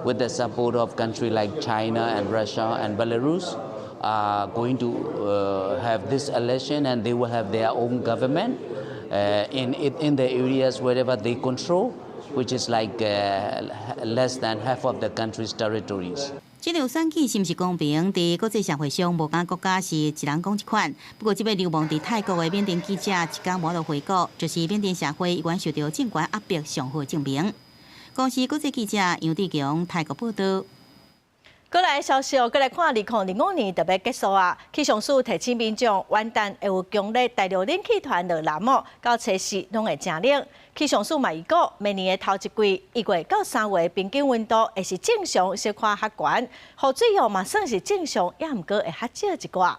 with the support of countries like China and Russia and Belarus, are going to have this election and they will have their own government in the areas wherever they control, which is like less than half of the country's territories. 這場選舉是毋是公平？佇國際社會上，無仝國家是一人講一款。不過，這擺流亡佇泰國的緬甸記者一工無就回國，就是緬甸社會依然受著政權壓迫上好證明。公視國際記者楊志強泰國報導。閣來消息哦，閣來看2025年就欲結束啊！氣象署提醒民眾，元旦會有強烈大陸冷氣團落南哦，到初四攏會誠冷。氣象署嘛預告，明年的頭一季1月到3月平均溫度會是正常，小可較懸，雨水哦嘛算是正常，也毋過會較少一寡。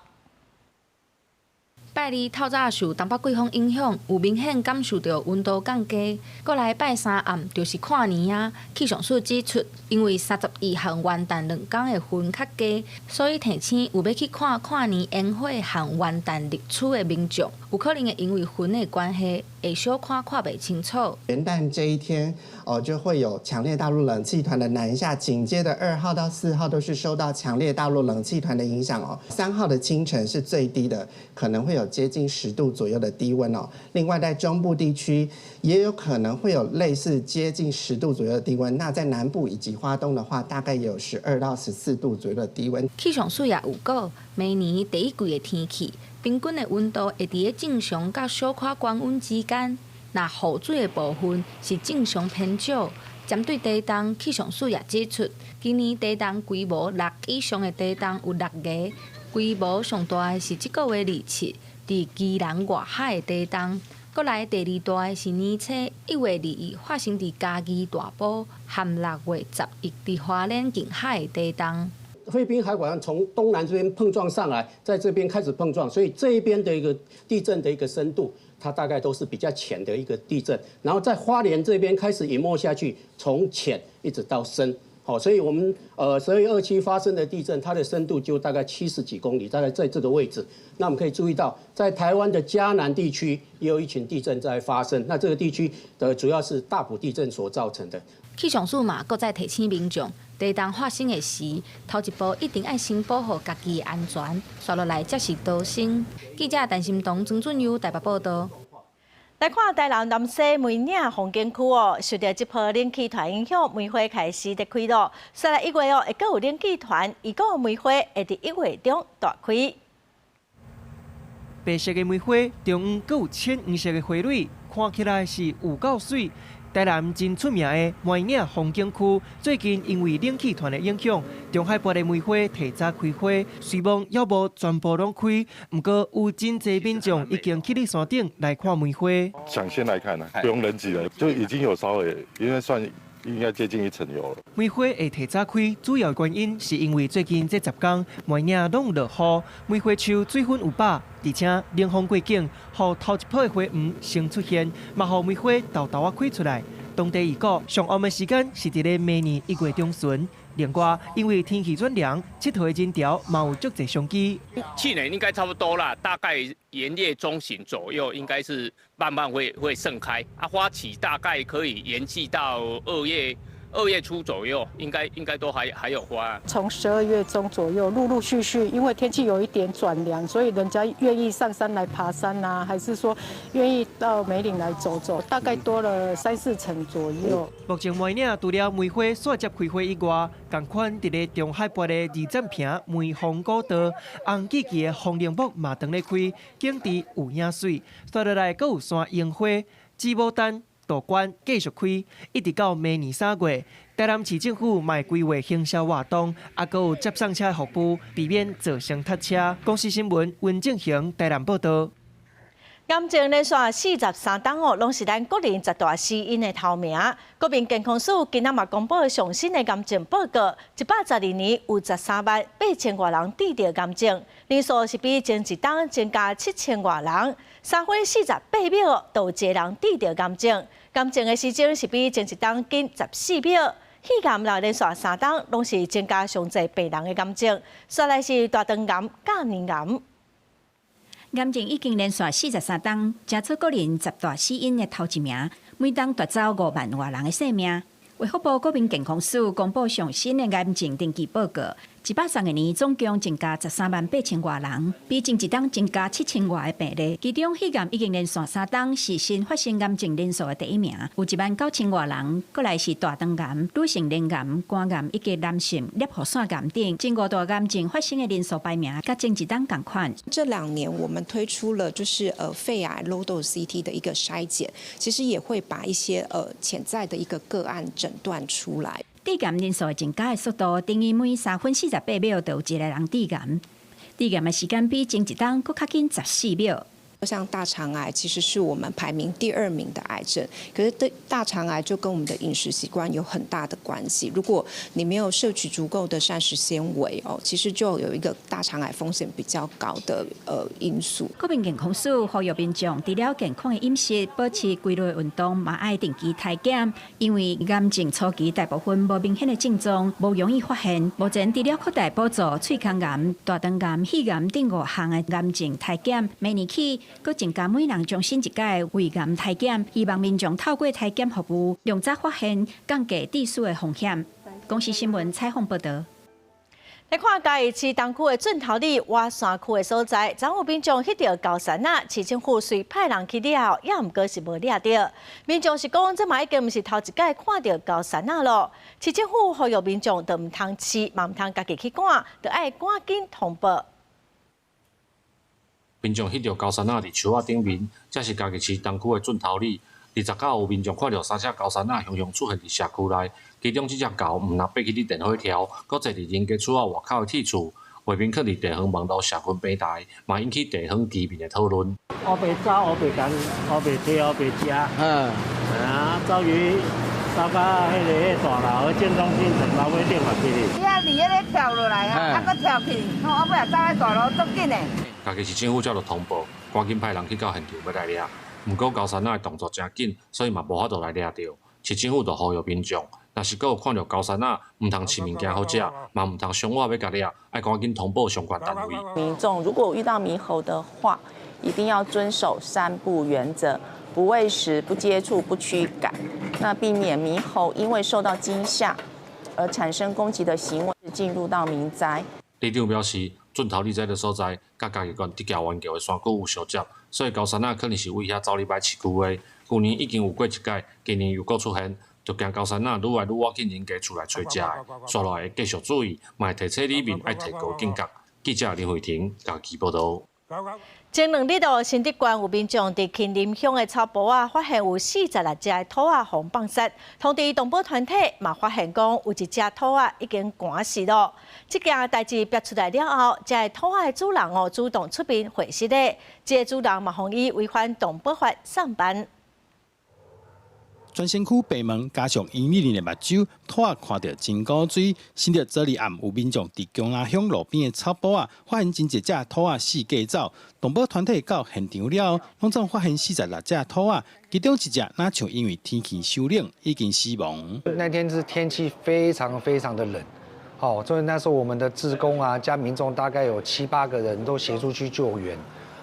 拜二透早受東北季風影響，有明顯感受著溫度降低。閣來拜三暗就是跨年啊！氣象署指出，因為31和元旦兩工的雲較低，所以提醒有欲去看跨年煙火和元旦日出的民眾，有可能會因為雲的關係，會小可看袂清楚。元旦這一天，哦，就會有強烈大陸冷氣團的南下，緊接著2號到4號都是受到強烈大陸冷氣團的影響哦。3號的清晨是最低的，可能會有接近10度左右的低溫哦。另外，在中部地區也有可能會有類似接近十度左右的低溫。那在南部以及花東的話，大概有12到14度左右的低溫。氣象署也預告，明年第一季的天氣平均的溫度會佇咧正常佮小可高溫之間。若雨水的部分是正常偏少。針對地動，氣象署也指出，今年地動規模6以上的地動有六個，規模上大的是這個月27，佇基隆外海的地動。閣來第二大的是年初1月21發生佇嘉義大埔，和6月11佇花蓮近海的地動。菲律賓海拐從東南這邊碰撞上來，在這邊開始碰撞，所以這一邊的一個地震的一個深度，它大概都是比較淺的一個地震。然後在花蓮這邊開始隱沒下去，從淺一直到深，好，所以我們12月27發生的地震，它的深度就大概70幾公里，大概在這個位置。那我們可以注意到，在台灣的嘉南地區也有一群地震在發生。那這個地區的主要是大埔地震所造成的。氣象署嘛，閣再提醒民眾，地動發生的時，頭一步一定愛先保護家己的安全，紲落來才是逃生。記者陳心彤、曾俊優台北報道。來看台南南勢梅嶺風景區哦，受著這波冷氣團影響，梅花開始咧開囉。紲來1月哦，會閣有冷氣團，預估梅花會佇1月中大開。白色的梅花中央閣有淺黃色的花蕊，看起來是有夠媠。台南真出名的梅嶺風景區，最近因為冷氣團的影響，中海拔的梅花提早開花，雖罔猶無全部攏開，毋過有真濟民眾已經去佇山頂來看梅花。搶先來看啦，不用人擠了，就已經有稍微，因為算應該接近一層有了。梅花會提早開，主要原因是因為最近這10天梅嶺攏落雨，梅花樹水分有飽，而且冷風過境，予頭一波的花黃先出現，嘛予梅花沓沓仔開出來。當地預估上旺的時間是佇咧明年1月中旬。另外，因為天氣轉涼，𨑨迌的人潮嘛有足濟商機。去年應該差不多啦，大概元月中旬左右，應該是慢慢會盛開。啊，花期大概可以延續到2月初左右，應該都還有花。從12月中左右，陸陸續續，因為天氣有一點轉涼，所以人家願意上山來爬山啊，還是說願意到梅嶺來走走，大概多了三四成左右。目前梅嶺除了梅花煞接開花以外，仝款佇咧中海拔的2站坪梅峰古道，紅記記的風鈴木嘛當咧開，景致有影媠。紲落來閣有山櫻花、紫牡丹、杜鵑繼續開，一直到明年3月，台南市政府嘛會規劃行銷活動，猶閣有接送車服務，避免造成塞車。公視新聞溫正雄台南報道。癌症連續43冬哦，攏是咱國人十大死因的頭名。國民健康署今仔嘛公布上新的癌症報告，112年有13萬8千外人得著癌症，人數是比前一冬增加7千外人。3分48秒就有一个人得著癌症，癌症的時鐘是比前一冬緊14秒。肺癌啦，連續3冬攏是增加上濟病人的癌症，紲來是大腸癌、甲乳癌。癌症已經連續43冬，成做國人十大死因的頭一名，每冬奪走5萬外人的性命。衛福部國民健康署公布上新的癌症登記報告，112年總共增加13萬8千外人，比前一冬增加7千外个病例。其中肺癌已經連續3冬是新發生癌症人數的第一名，有1萬9千外人。閣來是大腸癌、乳腺癌、肝癌以及男性攝護腺癌等，前五大癌症發生的人數排名，佮前一冬仝款。這2年我們推出了就是肺癌 low dose CT 的一個篩檢，其實也會把一些潛在的一個個案診斷出來。致癌人數增加的速度，等於每3分48秒就有一個人致癌。致癌的時間比前一冬閣較緊14秒。像大腸癌其實是我們排名第二名的癌症，可是對大腸癌就跟我們的飲食習慣有很大的關係。如果你沒有攝取足夠的膳食纖維哦，其實就有一個大腸癌風險比較高的因素。國民健康署呼籲民眾，除了健康的飲食、保持規律的運動，嘛愛定期體檢，因為癌症初期大部分無明顯的症狀，無容易發現。目前除了擴大補助喙腔癌、大腸癌、肺癌等五項的癌症體檢，明年起，閣增加每人終身一擺胃癌體檢，希望民眾透過體檢服務，量早發現，降低致死的風險。公視新聞採訪報道。來看嘉義市東區的圳頭里瓦山區的所在，昨有民眾翕著猴蟳仔，市政府雖派人去掠，猶毋過是無掠著。民眾是講，這嘛已經毋是頭一擺看著猴蟳仔囉。市政府呼籲民眾都毋通飼，嘛毋通家己去趕，著愛趕緊通報。民眾翕著猴蟳仔佇樹仔頂面，這是嘉義市東區的圳頭里。29有民眾看著三隻猴蟳仔雄雄出現佇社區內，其中這隻猴毋但爬起佇電火柱，閣坐佇人家厝仔外口的鐵厝，畫面囥佇地方網路社群平台，嘛引起地方居民的討論。烏白走，烏白共，烏白提，烏白食。啊，走去走到彼个大樓正中心層樓尾頂嘛去。伊啊，佇彼个跳落來啊，啊，閣跳去，吼，啊，尾仔走去大樓足緊的。嘉義市政府接著通報，趕緊派人去到現場欲來掠。毋過猴蟳仔的動作誠緊，所以嘛無法度來掠著。市政府就呼籲民眾，若是閣有看著猴山仔，毋通飼物件予食，嘛毋通傷倚欲共掠，愛趕緊通報相關單位。民眾如果遇到獼猴的話，一定要遵守三不原則：不餵食、不接觸、不驅趕。那避免獼猴因為受到驚嚇而產生攻擊的行為，進入到民宅。里長表示，圳頭里這个所在，佮嘉義縣竹崎灣橋的山區有相接，所以猴山仔可能是為遐走入來市區的。舊年已經有過一擺，今年又閣出現，就驚猴山仔愈來愈倚近人家厝內揣食的。紲落來會繼續注意，嘛會提醒里民愛提高警覺。記者林慧婷嘉義報導。前兩日哦，新竹縣有民眾佇芹林鄉的草埔仔，發現有46隻的兔仔予放殺。當地動保團體嘛發現講，有一隻兔仔已經寒死囉。這件代誌爆出來了後，這个兔仔的主人哦主動出面回釋咧，這个主人嘛予伊違反動保法送辦。全身區白毛加上圓潤潤的目睭，兔仔看著真古錐。新竹昨日暗有民眾佇姜林鄉路邊的草埔仔，發現真濟隻兔仔四界走。動保團體到現場了後，攏總發現46隻兔仔，其中一隻若像因為天氣傷冷已經死亡。那天是天氣非常非常的冷，好，所以那時候我們的志工啊加民眾大概有七八個人都協助去救援。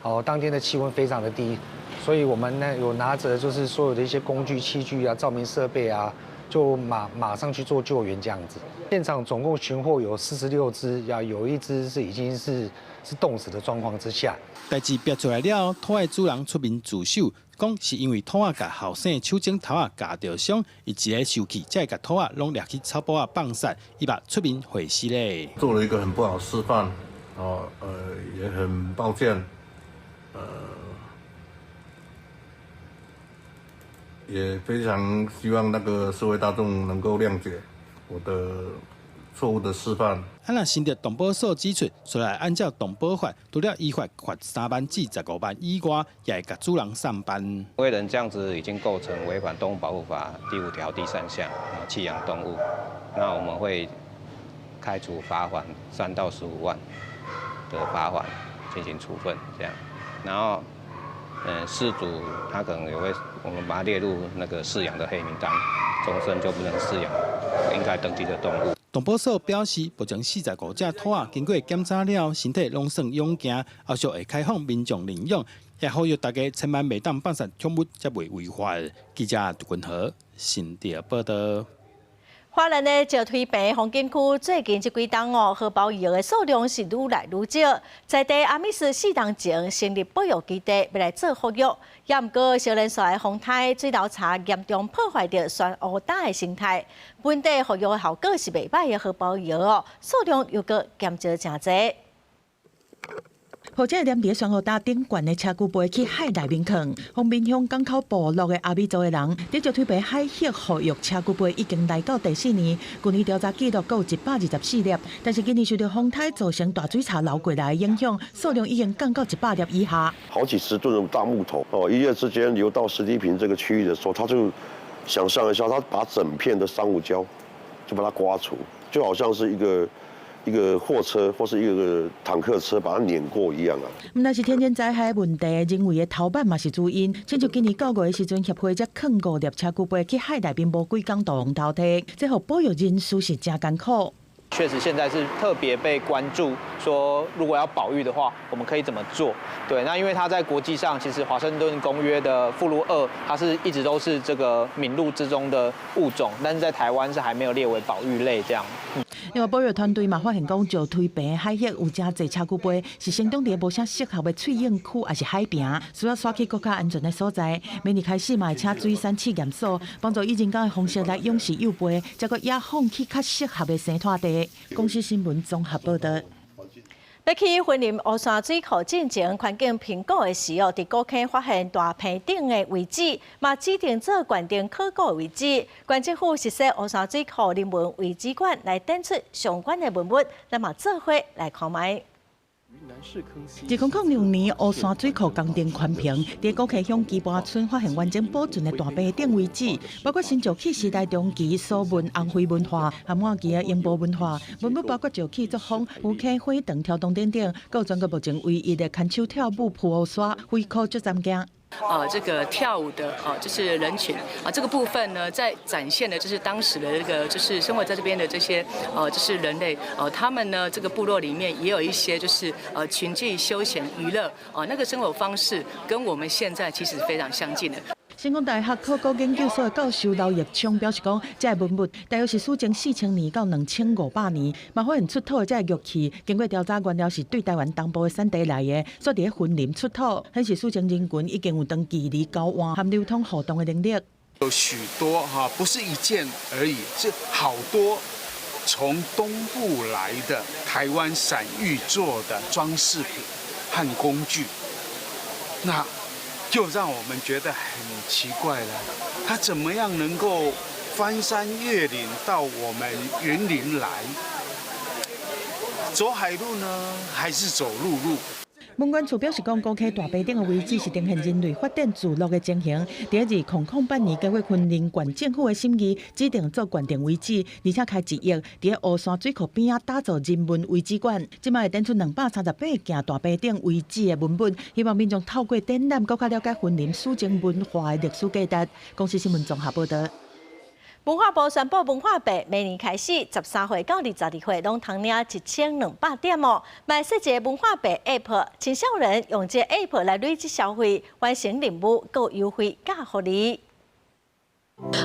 哦，當天的氣溫非常的低。所以我們呢有拿着就是所有的一些工具器具啊、照明設備啊，就馬上去做救援這樣子。現場總共尋獲有46隻，呀，有一隻是已經是凍死的狀況之下。代誌爆出來了，兔仔主人出面自首，講是因為兔仔共後生手指頭仔咬著傷，伊一个生氣，才會共兔仔攏掠去草埔仔放殺，伊嘛出面回釋咧。做了一個很不好示範，哦，也很抱歉，也非常希望那個社會大眾能夠諒解我的錯誤的示範。啊，若新竹動保所指出，雖然按照動保法，除了依法罰3萬至15萬以外，也會共主人送辦。為人這樣子已經構成違反動物保護法第5條第3項，棄養動物，那我們會開除罰款3到15萬的罰款進行處分，這樣，然後。飼主他可能也會，我們把它列入那個飼養的黑名單，終身就不能飼養應該登記的動物。動保所表示，目前45隻兔仔經過檢查了，身體攏算勇健，後續會開放民眾領養，也呼籲大家千萬袂當放殺寵物，才袂違法。記者杜君和新竹報導。花蓮的石推坪風景區最近這幾冬哦，荷包蠅的數量是愈來愈少。在地阿米斯四冬前成立保育基地，欲來做復育。也毋過，小連續的風颱、水流柴嚴重破壞著酸烏焦的生態。本地復育的效果是袂䆀的，荷包蠅哦，數量又閣減少誠濟。或者連佇酸烏焦頂懸的車龜背去海內面囥，豐濱鄉港口部落的阿美族的人，佇石推坪海域復育車龜背已經來到第四年。舊年調查記錄閣有124粒，但是今年受著風颱造成大水柴流過來的影響，數量已經降到100粒以下。好幾十噸的大木頭哦，一夜之間流到石堤坪這個區域的時候，他就想象一下，他把整片的珊瑚礁就把它刮除，就好像是一個貨車或是一個坦克車把它碾過一樣啊！毋但是天然災害問題，人為的偷刎嘛是主因。親像今年9月的時陣，協會才囥5粒車龜背去海內面無幾工就予偷提，這予保育人士是誠艱苦。確實，現在是特別被關注，說如果要保育的話，我們可以怎麼做？對，那因為它在國際上，其實華盛頓公約的附錄2，它是一直都是這個名錄之中的物種，但是在台灣是還沒有列為保育類這樣。另外，保育團隊嘛發現講，石推坪海域有誠濟車龜背，是生長佇無啥適合的翠湧區，抑是海坪，需要徙去閣較安全的所在。明年開始嘛會請水產試驗所幫助以人工的方式來養殖幼貝，再閣野放去較適合的生態地。公視新聞綜合報導。欲去雲林烏山水庫進行環境評估的時候，佇古坑發現大坪頂的遺址，嘛指定做縣定考古的遺址。縣政府實施烏山水庫人文遺址館來展出相關的文物，咱嘛做伙來看覓。2006年烏山水庫工程環評，佇古坑鄉基盤村發現完整保存的大坪頂遺址，包括新石器時代中期蘇文紅灰文化和晚期的榮埔文化，文物包括石器作風、浮坑、火塘、跳洞等等，閣有全國目前唯一的牽手跳舞浮烏沙，灰箍足三件。這個跳舞的啊，就是人群啊，這個部分呢，在展現的就是當時的這個，就是生活在這邊的這些，就是人類，他們呢，這個部落裡面也有一些就是群聚休閒娛樂，哦，那個生活方式跟我們現在其實非常相近的。成功大學考古研究所的教授劉奕聰表示講，這个文物大約是史前4000年到2500年，嘛發現出土的這个玉器，經過調查原料是對台灣東部的產地來的，煞佇咧雲林出土，顯示史前人群已經有長距離交換和流通互動的能力。有許多哈，不是一件而已，是好多從東部來的台灣閃玉做的裝飾品和工具，那就讓我們覺得很奇怪了，他怎麼樣能夠翻山越嶺到我們雲林來？走海路呢，還是走陸路？文管處表示講，古溪大埤頂的遺址是呈現人類發展聚落的情形。佇2008年經過雲林縣政府的審議，指定做縣定遺址，而且開1億，佇咧烏山水庫邊仔打造人文遺址館。這擺會展出238件大埤頂遺址的文物，希望民眾透過展覽，閣較了解雲林史前文化的歷史價值。公視新聞綜合報導。文化部宣布，文化幣明年開始，13歲到22歲攏通領1200點哦。嘛設一個文化幣 App，青少年用這個 App 來累積消費，完成任務，閣有優惠佮福利。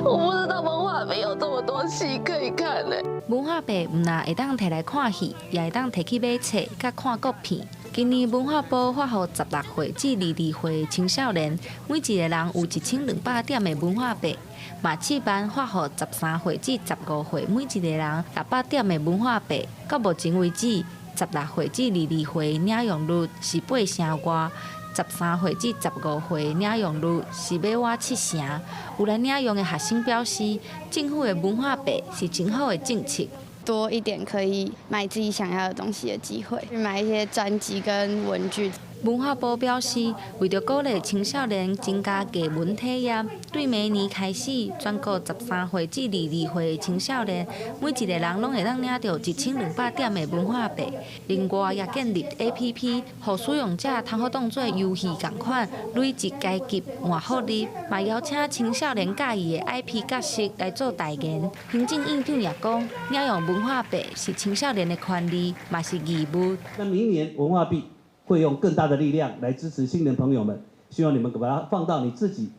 我不知道文化幣有這麼多戲可以看呢。文化幣毋但會當提來看戲，也會當提去買冊、佮看國片。今年文化部發予16歲至22歲青少年，每一個人有1200點的文化幣。嘛試辦發予13歲至15歲每一個人600點的文化幣。到目前為止，16歲至22歲領用率是八成外，13歲至15歲領用率是欲倚七成。有來領用的學生表示，政府的文化幣是真好的政策。多一點可以買自己想要的東西的機會，去買一些專輯跟文具。文化部表示，為著鼓勵青少年增加藝文體驗，對明年開始，全國13歲至22歲青少年，每一個人攏會當領著1200點的文化幣。另外，也建立 APP，予使用者通好當做遊戲仝款，累積階級換福利。嘛邀請青少年佮意的 IP 角色來做代言。行政院長也講，領用文化幣是青少年的權利，嘛是義務。那明年文化幣會用更大的力量來支持青年朋友們，希望你們把它放到你自己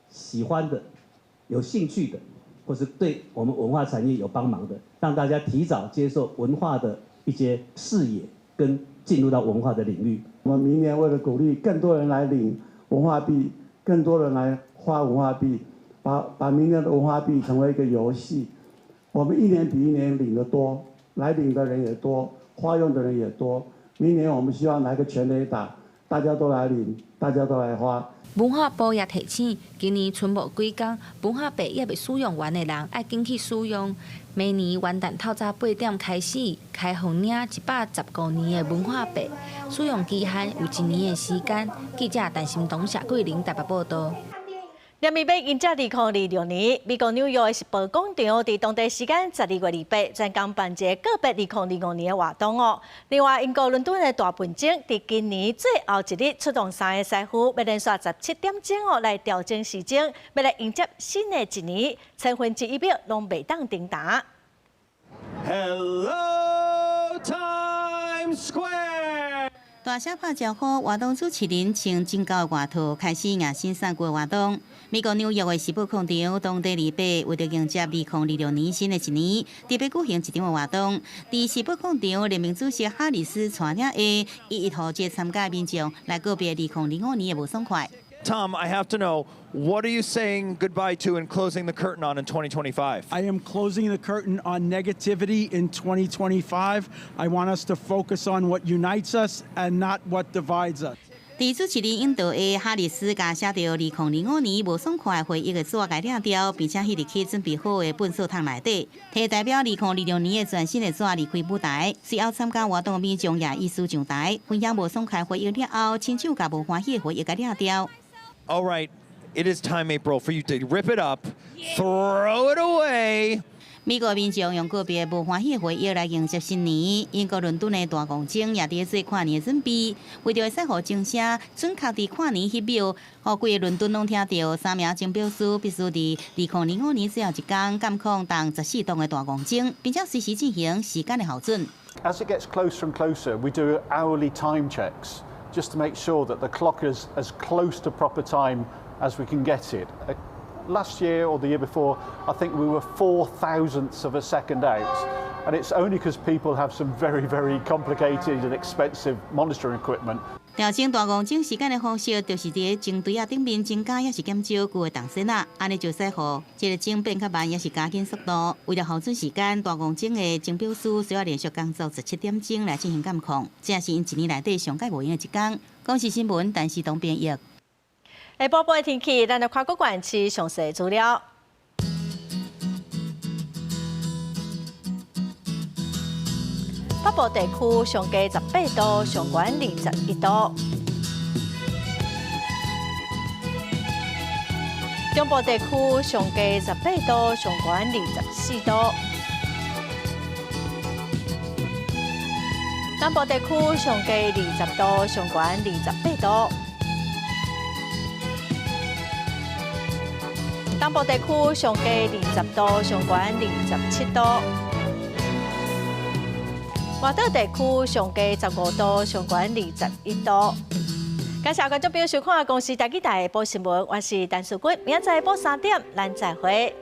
喜歡的、有興趣的，或是對我們文化產業有幫忙的，讓大家提早接受文化的一些視野，跟進入到文化的領域。我們明年為了鼓勵更多人來領文化幣，更多人來花文化幣，把明年的文化幣成為一個遊戲。我們一年比一年領得多，來領的人也多，花用的人也多。明年我們希望來個全壘打，大家都來領，大家都來花。文化部也提醒，今年春節幾工，文化幣猶未使用完的人，愛緊去使用。明年元旦透早8點開始，開放領115年的文化幣，使用期限有一年的時間。記者陳心東、謝桂玲台北報導。連綿欲迎接2026年，美國紐約的時報廣場佇當地時間12月28，專工辦一个告別2025年的活動哦。另外，英國倫敦的大笨鐘佇今年最後一日出動三个師傅，欲連續17點鐘哦來調整時鐘，欲來迎接新的一年，千分之一秒攏袂當停呾。 Hello Times Square。大聲拍招呼，活動主持人穿真厚的外套，開始迎新送舊的活動。美國紐約的時報廣場，當地禮拜為著迎接2026年新的一年，特別舉行一場的活動。佇時報廣場，聯盟主席哈里斯帶領下，一一予這參加民眾來告別2025年的無爽快。 Tom, I have to know, what are you saying goodbye to and closing the curtain on in 2025? I am closing the curtain on negativity in 2025. I want us to focus on what unites us and not what divides us. 佇主持人引導下，哈里斯共寫著2025年無爽快回憶的紙共掠掉，並且彼入去準備好的糞掃桶內底，提代表2026年的全新的紙離開舞台。隨後參加活動民眾也依序上台，分享無爽快回憶了後，親手共無歡喜的回憶共掠掉。 All right, it is time, April, for you to rip it up, throw it away. 美國民眾用告別無歡喜的回憶來迎接新年。英國倫敦的大戇鐘也佇咧做跨年的準備，為著會使予鐘聲準確佇跨年彼秒，予規个倫敦攏聽著。三名鐘錶師必須佇2025年最後一工監控仝14棟的大戇鐘，並且隨時進行時間的校準。 As it gets closer and closer, we do hourly time checks just to make sure that the clock is as close to proper time as we can get it. Last year or the year before, I think we were four thousandths of a second out. And it's only because people have some very, very complicated and expensive monitoring equipment. 調整大戇鐘時間的方式，就是佇鐘槌仔頂面增加抑是減少舊的銅線仔，按呢就使予這个鐘變較慢，抑是加緊速度。為了校準時間，大戇鐘的鐘錶師需要連續工作17點鐘來進行監控，這也是𪜶一年內底上蓋無閒的一工。公視新聞，陳時東編譯。下晡晡的天氣，咱來看各縣市詳細資料。北部地區上低18度，上懸21度。中部地區上低18度，上懸24度。南部地區上低20度，上懸28度。東部地區上低20度，上懸27度。外島地區上低15度，上懸21度。感謝觀眾朋友收看《公視台語台》報新聞，我是陳淑君，明仔載下晡3點，咱再會。